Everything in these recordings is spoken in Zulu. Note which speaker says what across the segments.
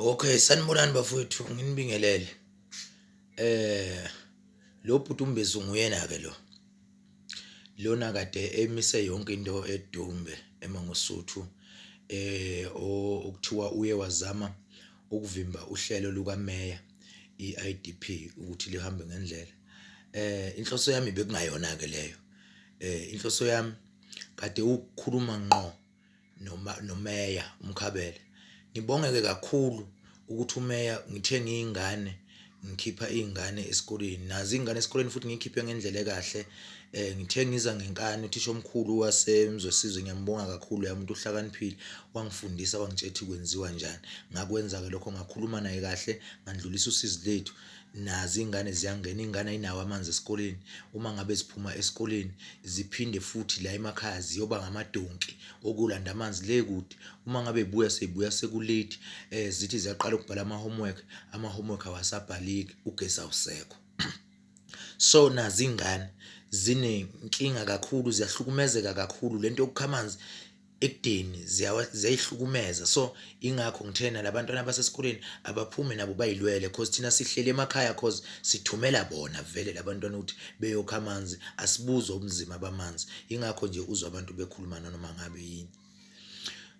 Speaker 1: Okay, sanibonani bafowethu, nginibingelele. Eh lo bhuti uMbezi nguyena ke lo. Lona kade emise yonke into eDumbe eMangosuthu eh okuthiwa uye wazama ukuvimba uhlelo lukameya i-IDP ukuthi lihambe ngendlela. Eh inhloso yami bekungayona ke leyo. Eh inhloso yami kade ukukhuluma ngqo noma nomeya uMkhabela. Ngibonge-ke kakhulu ukuthi umeya ngithe ngiyingane ngikhipha iy'ngane esikoleni nazo iy'ngane esikoleni futhi ngiyikhiphe ngendlela ekahle um ngithe ngiza ngenkani uthisha omkhulu waseMzwesizwe ngiyambonga kakhulu ya muntu uhlakaniphile wangifundisa wangitshela ukuthi kwenziwa njani ngakwenza-ke lokho ngakhuluma naye kahle ngandlulisa usizi lethu Nazo iy'ngane ziyangena, iy'ngane ayinawo amanzi esikoleni. Uma ngabe ziphuma esikoleni ziphinde futhi la emakhaya ziyoba ngamadonki okulanda amanzi le kude. Uma ngabe y'buya sey'buya seku-late zithi ziyaqala ukubhala ama-homework, ama-homework awasabhaleki, ugesi awusekho. So nazo iy'ngane zinenkinga kakhulu, ziyahlukumezeka kakhulu. Le nto yokukha amanzi ekudeni ziyayihlukumeza so ingakho ngithena labantwana basesikoleni abaphume nabo bayilwele cause thina sihleli emakhaya cause sithumela bona vele labantwana ukuthi beyokha amanzi asibuzwa ubunzima bamanzi ingakho nje uzwa abantu bekhuluma nanoma ngabe yini.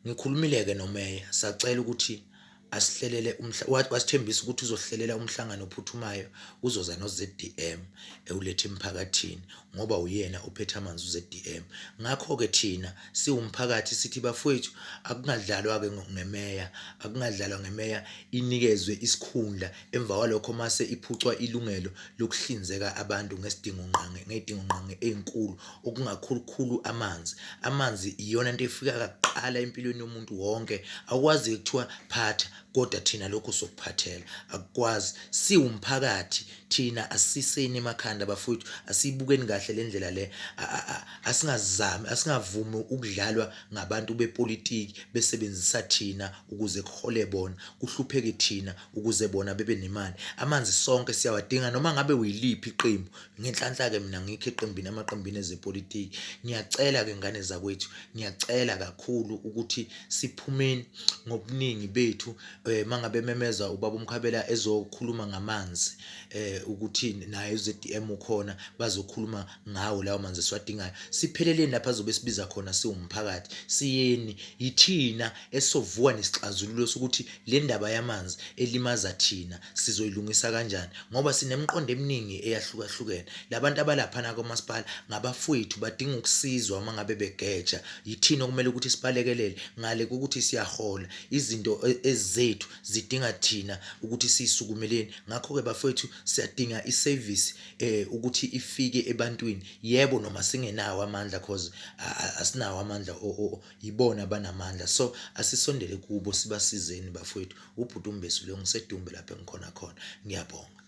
Speaker 1: Ngikhulumile-ke nomeya sacela ukuthi asihlelele wasithembisa ukuthi uzohlelela umhlangano ophuthumayo uzoza no-ZDM ewulethe emphakathini ngoba uyena ophethe amanzi uZDM. Ngakho-ke thina siwumphakathi sithi bafowethu akungadlalwa-ke ngemeya, akungadlalwa ngemeya inikezwe isikhundla emva kwalokho mase iphucwa ilungelo lokuhlinzeka abantu ngesidingongqangi ngey'dingongqangi ey'nkulu okungakhulukhulu amanzi. Amanzi iyona nto efika kuqala empilweni yomuntu wonke, awukwazi-ke kuthiwa phatha kodwa thina lokhu sokuphathela akukwazi. Siwumphakathi thina asiseni emakhanda bafowethu, asiyibukeni kahle le ndlela le, asingazami asingavumi ukudlalwa ngabantu bepolitiki besebenzisa thina ukuze kuhole bona, kuhlupheke thina ukuze bona bebe nemali. Amanzi sonke siyawadinga noma ngabe uyiliphi iqembu. Ngenhlanhla-ke mina ngikho eqembini amaqembini ezepolitiki. Ngiyacela-ke ngane zakwethu, ngiyacela kakhulu ukuthi siphumeni ngobuningi bethu um mangabe ememeza ubaba uMkhabela ezokhuluma ngamanzi um ukuthi naye u-Z_D_M ukhona bazokhuluma ngawo lawo manzi esiwadingayo. Sipheleleni lapha azobe esibiza khona siwumphakathi, siyeni yithina esizovuka nesixazululo sokuthi le ndaba yamanzi elimaza thina sizoyilungisa kanjani ngoba sinemiqondo eminingi eyahlukahlukene. Labantu abalaphana komasipala ngabafowethu badinga ukusizwa uma ngabe begeja. Yithina okumele ukuthi sibalekelele ngale kokuthi siyahola izinto ezethu zidinga thina ukuthi siyisukumeleni. Ngakho-ke bafowethu siyadinga i-service ukuthi ifike ebantwini. Yebo noma singenawo amandla cause asinawo amandla yibona abanamandla so asisondele kubo sibasizeni bafowethu. Ubhuti uMbesi lo ngiseDumbe lapho engikhona khona. Ngiyabonga.